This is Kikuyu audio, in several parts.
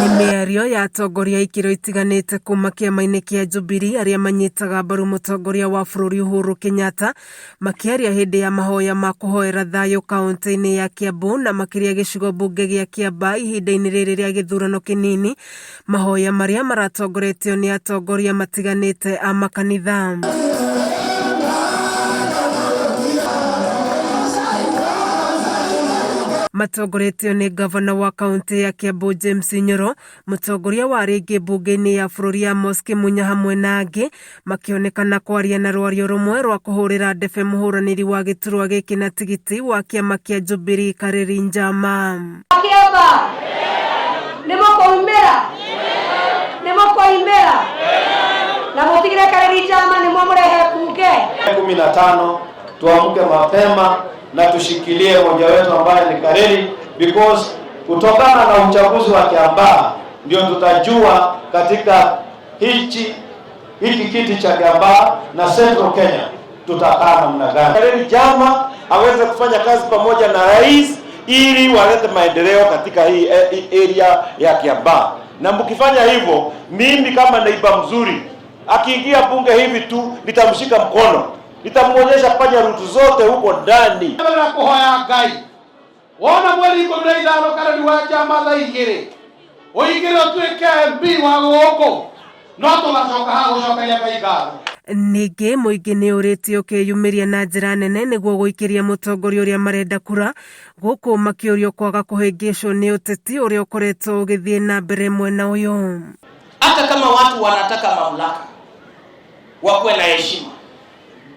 Nĩ mĩario ya atongoria a ikĩro itiganĩte kuma kĩama-inĩ kĩa Jubilee arĩa manyitaga mbaru mũtongoria wa bũrũri Uhuru Kenyatta makĩaria hĩndĩ ya mahoya ma kũhoera thayũ kaunti-inĩ ya Kiambu na makĩria gĩcigo mbunge gĩa Kiambaa ihinda-inĩ rĩrĩ rĩa gĩthurano kĩnini, mahoya marĩa maratongoretio nĩ atongoria matiganĩte a makanitha. Matongoretio nĩ ngavana wa kaunti ya Kiambu James Nyoro, mũtongoria wa rĩngĩ mbunge-inĩ ya bũrũri Amos Kĩmunya hamwe na angĩ, makĩonekana kwaria na rwario rũmwe rwa kũhũrĩra ndebe mũhũranĩri wa gĩturwa gĩkĩ na tigiti wa kĩama kĩa Jubilee Karĩri Njama. Kĩamba nĩ mũkũumĩra nĩ mũkũimĩra na mũtigire Karĩri Njama nĩ mwamũrehe bunge. 15 tuamke mapema na tushikilie mmoja wetu ambaye ni Kareri because kutokana na uchaguzi wa Kiambaa ndio tutajua katika hichi hiki kiti cha Kiambaa na Central Kenya tutakaa namna gani. Kareri Jama aweze kufanya kazi pamoja na rais ili walete maendeleo katika hii area ya Kiambaa, na mkifanya hivyo, mimi kama naiba mzuri akiingia bunge hivi tu nitamshika mkono, nitamuonyesha panya rutu zote huko ndani. Na kuhoya Ngai wona mweri 15 Kareri wa Njama thaa 2 ũingĩre ũtuĩke MP wa gũkũ no tũgacoka haha gũcokeria Ngai ngatho. Ningĩ mũingĩ nĩ ũrĩtio kwĩyumĩria na njĩra nene nĩguo gũikĩria mũtongoria ũrĩa marenda kura, gũkũ makĩũrio kwaga kũhĩngĩcwo nĩ ũteti ũrĩa ũkoretwo ũgĩthiĩ na mbere mwena ũyũ. Hata kama watu wanataka mamlaka, wakuwe na heshima,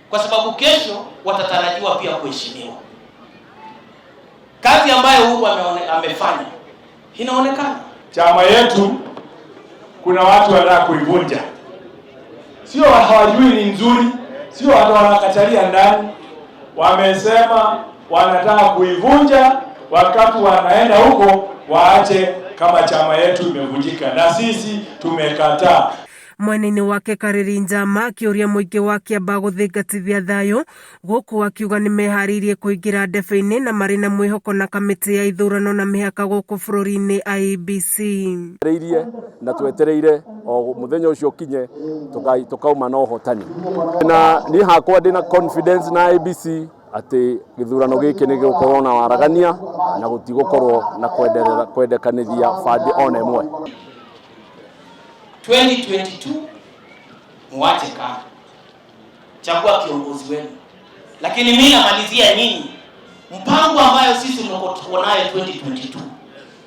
kwa sababu kesho watatarajiwa pia kuheshimiwa. Kazi ambayo Uhuru amefanya inaonekana. Chama yetu kuna watu wanataka kuivunja, sio hawajui ni nzuri, sio watu wanakatalia ndani, wamesema wanataka kuivunja. Wakati wanaenda huko waache kama chama yetu imevunjika, na sisi tumekataa. Mwena-inĩ wake Karĩri Njama akĩũria mũingĩ wa Kiambaa gũthingatithia thayũ gũkũ akiuga nĩmeharĩirie kũingĩra ndebe-inĩ na marĩ na mwĩhoko na kamĩtĩ ya ithurano na mĩhaka gũkũ bũrũri-inĩ IEBC. Twetereire na twetereire o muthenya ũcio ũkinye tukauma na ũhotani, na niĩ hakwa ndĩna confidence na IEBC atĩ gĩthurano gĩkĩ nĩ gĩgũkorwo na waragania na gũtigũkorwo na kwendekanĩria bandi ona ĩmwe. 2022 muache kando, chagua kiongozi wenu, lakini mimi namalizia nyinyi mpango ambayo sisi tuko nayo 2022,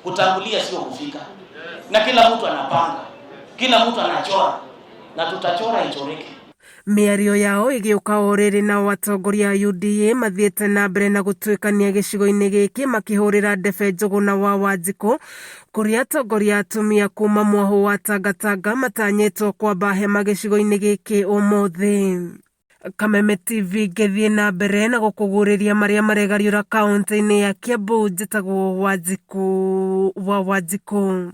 kutangulia sio kufika, na kila mtu anapanga, kila mtu anachora, na tutachora ichoreke. Mĩario yao ĩgĩũka o rĩrĩ nao atongoria a UDA mathiĩte na mbere na gũtuĩkania gĩcigo-inĩ gĩkĩ makĩhũrĩra ndebe Njũgũna wa Wanjikũ kũrĩa atongoria atumia kuma mwahũ wa Tangatanga matanyĩtwo kwamba hema gĩcigo-inĩ gĩkĩ ũmũthĩ. Kameme TV ngĩthiĩ na mbere na gũkũguũrĩria marĩa maregariũra kaunti-inĩ ya Kiambu, njĩtagwo Wanjikũ wa Wanjikũ.